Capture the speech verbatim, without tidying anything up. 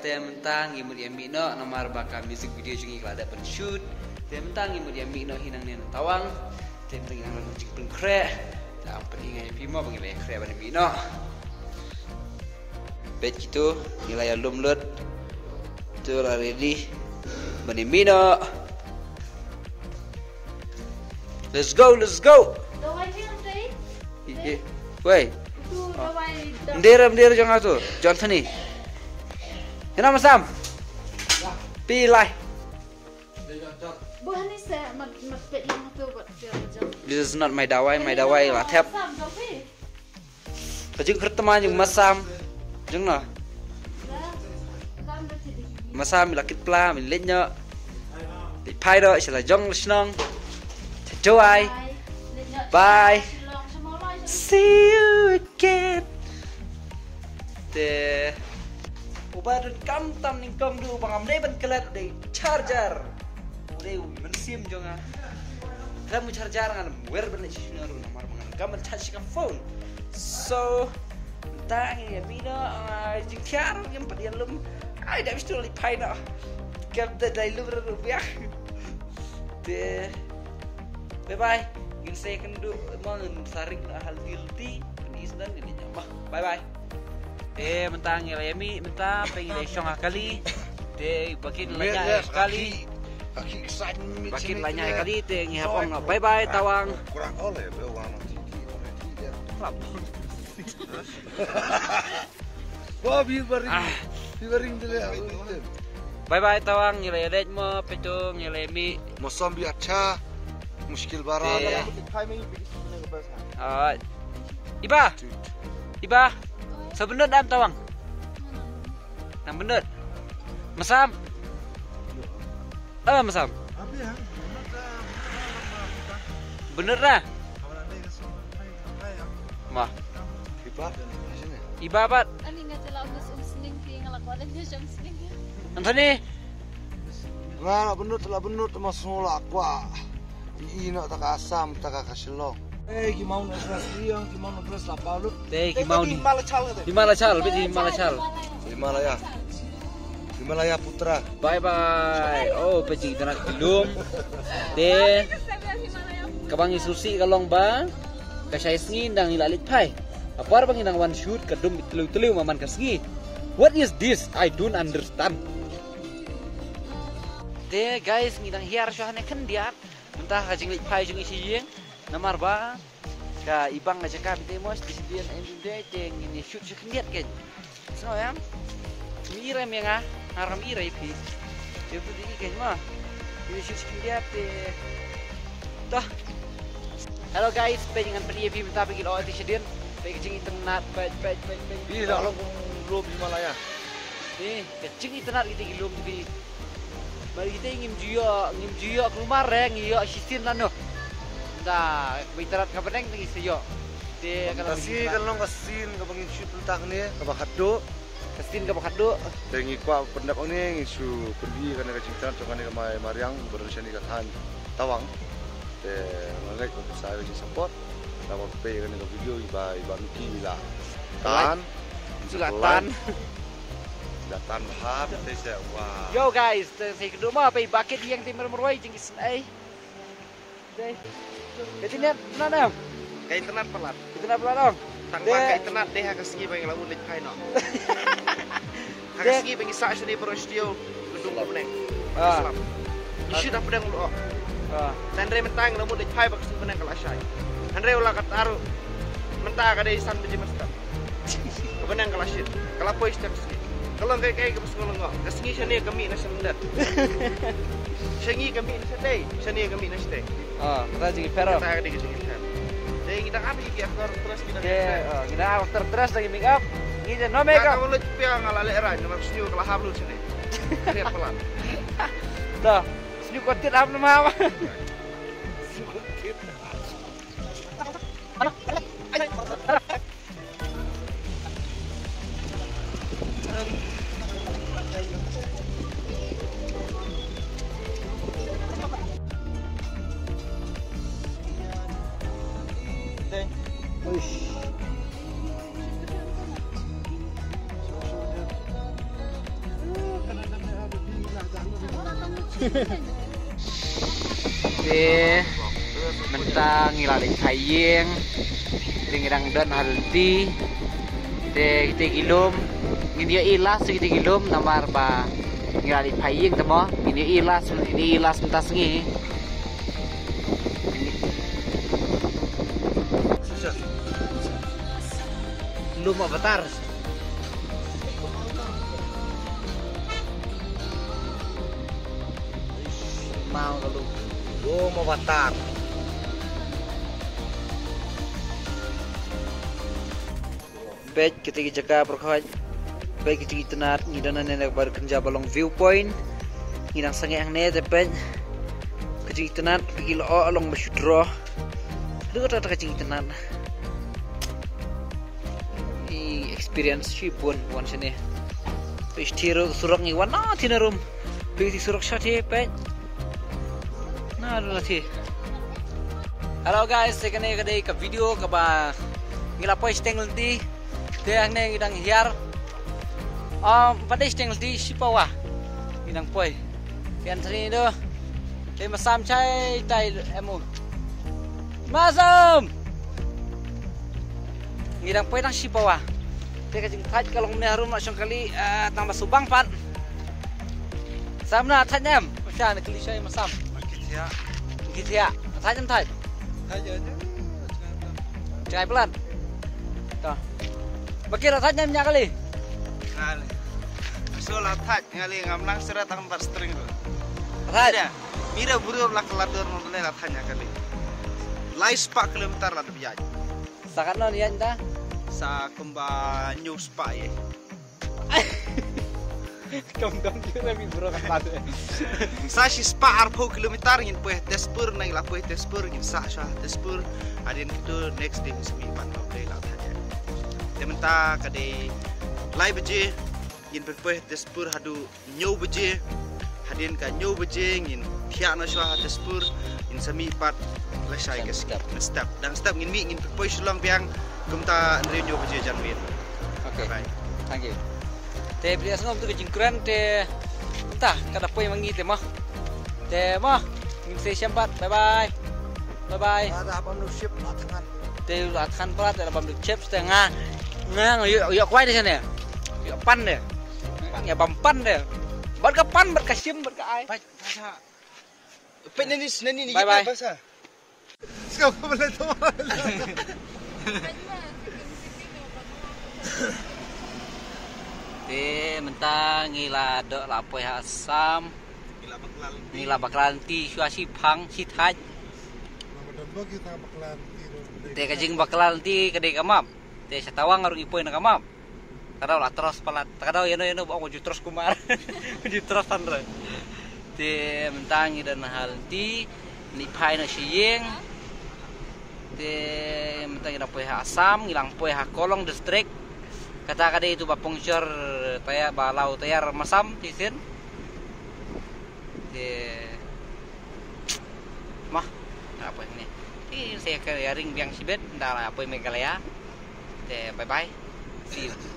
Te mynta ngi mut ïa mih noh namar ba ka music video jong ngi ka la dep ban shoot. Te mynta ngi mut ïa mih noh hi nangne na Tawang. Te mynta ngi nang long jingpynkhreh. Te am pyn-i nga ïa phi mo ba ngi la ïa khreh ban ïa mih noh. Peit kito, ngi la ïa lum lut. To la ready ban ïa mih noh. Let's go, let's go. Dawai ni, Aunty. Ye, ye. Wei. Tu dawai dah. Ndera, ndera jong atu. Jong Anthony. Hina masam. Pi lai. Buh ni se mat, mat pet yang tu buat dia jong. This is not my dawai, my dawai la thep. Sam, jong pi. Ka jingkyrtema jong masam. Jong no. Masam la kit pla, min leit noh. Leit phai doh sha la jong la shnong. Cha Jowai. Bye. See you again. Te u ba don kam tam nyngkong du ba ngam dei ban klet dei charger. U dei u mynsiem jong nga. Khlem u charger ngan wer ban leit sha shnong ruh namar ba ngan kam ban charge ka phone. So mynta ngi ïa mih noh, ah, jingthiar ngim pat ïa lum. Ai da bistu li phai noh. Kam da dei lum ruh biang. Te bye bye. Ngin sa ïakynduh mo, ngin sa ring noh ha lynti lynti. Pyn-i sdang ngin ïa mih. Bye bye. Te mynta ngi la ïa mih mynta, peit ngi la shong ha kali. Te ba kin la ñiah ha kali. Ba kin la ñiah ha kali te ngi hap ong bye bye Tawang. Bye bye Tawang, ngi la ïa leit mo, peit to ngi la ïa mih. Mosam bhi acha, mushkil bara. Iba. Iba. Sa bynnud am Tawang? Nang bynnud. Masam. Eh, masam. Bynnud ra. Ma. Iba. Iba pat. Ani nga te la um sning ki nga la kwah leh jam sning. Anthony. Nga la bynnud, la bynnud ma sngew la kwah. Ïa ino ta ka Assam, ta ka Shillong. Eh, ki Mount Everest, ïa ki Mount Everest la paw lut. Te ki Mount ni. Himalaya. Himalaya, bit Himalaya. Himalaya. Himalaya Putra. Bye bye. Oh, peit jingitynnad ki lum. Te kaba ngi sngewsih ka long ba ka shai sngi ngi dang ïa la leit phai. Ha por ba ngi dang wan shoot ka dum tliw tliw ma man ka sngi. What is this? I don't understand. Te guys, ngi dang hiar shuwa hangne khyndiat. Mynta ka jingleit phai jong ngi sha ïing. Namar ba ka i bang ka jaka bynta mo, sha sdien em bynta te ngin ïa shoot sha khyndiat kein. Sngew em? Mih re me nga, nga ram mih re phi. Te tu dei kein mo. Ngin ïa shoot sha khyndiat te. Toh. Hello guys, peit ngan peit ïa phi mynta peit ki la ot te shadien. Peit ka jingitynnad, peit, peit, peit, peit. Ih, la long kum lum Himalaya. Ni ka jingitynnad kita ki lum te phi. Bad kita ngim ju ïoh, ngim ju ïoh kulmar re, ngi ïoh shisien lano. Da, kaba itynnad ka bneng te ngi sa ïoh. Te ka long ka sien kaba ngin shoot mynta kane, kaba khatduh. Ka sien kaba khatduh. Te ngi kwah pyndep hangne, ngi shu pyni kane ka jingtynnad jong kane ka Mai Mariang ba don shane ka thaiñ Tawang. Te nga ngeit ba phin sa ai ka jingsupport. Naba peit kane ka video iba, iba Mickey i la tan. Shu la tan. Shu la tan bha, te sa, wow. Yo guys, te sa ïakynduh mo, peit i Bah Kit ïeng te marwei jong ki snei. Ka internet, internet em? Ka internet palat. Internet palat em? Tang ba ka internet dei ha ka sngi ba ngi la mut leit phai noh. Ha ka sngi ba ngi sah shane baroh shuh ka dum ka bneng. Ah. Ngi shu da pdeng u lyoh. Ah. Hynrei mynta ngi la mut leit phai ba ka sngi bneng ka la shai. Hynrei u la katta ruh. Mynta ka dei san baje mynstep. Ka bneng ka la shit. Ka la poi shiteng ka sngi. Ka long kaei kaei kaba sngewlyngngoh. Ka sngi shane ka mih na sha lyndet. Sha ngi ka mih na shatei. Shane ka mih na shatei. Ah, kata jingpher. Kata ka dei ka jingpher. Te ngi dang ap ïa ki actor actress ki dang ïa pher. Ah, ngi dang ap actor actress da ki make up. Ngi dang no make up. Ka lut pia nga la lehraiñ namar sniew ka la hap lut shane. Pher palat. To, sniew ko tit ap namar. Sniew ko tit. Te mynta ngi la leit phai ïing. Te ngi dang don ha lynti. Te kita ki lum ngin ïohi last kita ki lum namar ba ngi la leit phai ïing te mo. Ngin ïohi last, ngin ïohi last mynta sngi. Lum Avatar. Mau ka lum. Lum Avatar. Peit kita ki jaka pyrkhat. Peit kita ki tnat ngi don hangne na ka bar kynja ba long viewpoint. Ngi dang sangeh hangne te peit. Kita ki tnat peit ki la oh long ba shu draw. Lu kata kata kita ki tnat. I experience shi bun bun shane. Peit shi ruh surok ngi wan na tina rum. Peit shi surok sha te peit. Na ruh la ti. Hello guys, te kane ka dei ka video kaba ngi la poi shiteng lynti. Te hangne ngi dang hiar. Um, pat dei shiteng lynti shi pawa. Ngi dang poi. Te anthony do. Te masam chai tai emu. Masam. Ngi dang poi tang shi pawa. Te ka jingthait ka long mne harum na shong kali, eh, tang ba subang pat. Sam na thait nem. Masha na kali shai masam. Makit ya. Makit ya. Thait nem thait. Thait ya. Chai pelan. To. Makit thait nem nya kali. Kali. So la thait ngali ngam lang sera tang bat string tu. Thait. Mira buru la kala dur mo le la thait nya kali. Lai spah kilometer la dep ïaid. Sa katno ïaid ta? Sa kumba hynñiew spah ïa. Kam kam ju na mi bro kan pat. Sa shi spah arphew kilometer ngin poi Tezpur, na ngi la poi Tezpur ngin sah sha Tezpur. Hadien kito next day ngin simi ban ma play la thait. Te mynta ka dei lai baje ngin poi Tezpur haduh hynñiew baje. Hadien ka hynñiew baje ngin thiah noh shuwa ha Tezpur, ngin sa mih pat lashai ka step. Step. Dang step ngin mih ngin poi Shillong biang kumta hynriew hynñiew baje janmiet. Okay. Bye. Thank you. Te phi ïa sngewbha tu ka jingkren te mynta ka da poi ma ngi te mo. Te mo ngin sa ïashem pat. Bye bye. Bye bye. Ada bam lu ship la thngan. Te la thngan pat te la bam lu ship te nga. Nga ïoh ïoh kwai te shane. Ïoh pan te. Nga bam pan te. Bad ka pan bad ka shim bad ka ai. Peit nani nani ni. Bye bye. Ska pala to. Te mynta ngi la dok la poi ha Assam. Ngi la bakla lynti. Ngi la bakla lynti shuwa shi phang shi thait. Te ka jingbakla lynti ka dei ka map. Te sha Tawang ruh ngi poi na ka map. Ka dau la tros palat. Ka dau ïano ïano ba ong ju tros kumar. Ju tros tang re. Te mynta ngi don ha lynti, ngi phai noh sha ïing. Te mynta ngi dang poi ha Assam, ngi dang poi ha Kolong district. Kata ka dei tu ba puncture tayar ba lau tayar masam ti sin. Te mah, nda poi ni. Ti se ka ring biang shibet, nda poi Meghalaya. Te bye bye. See you.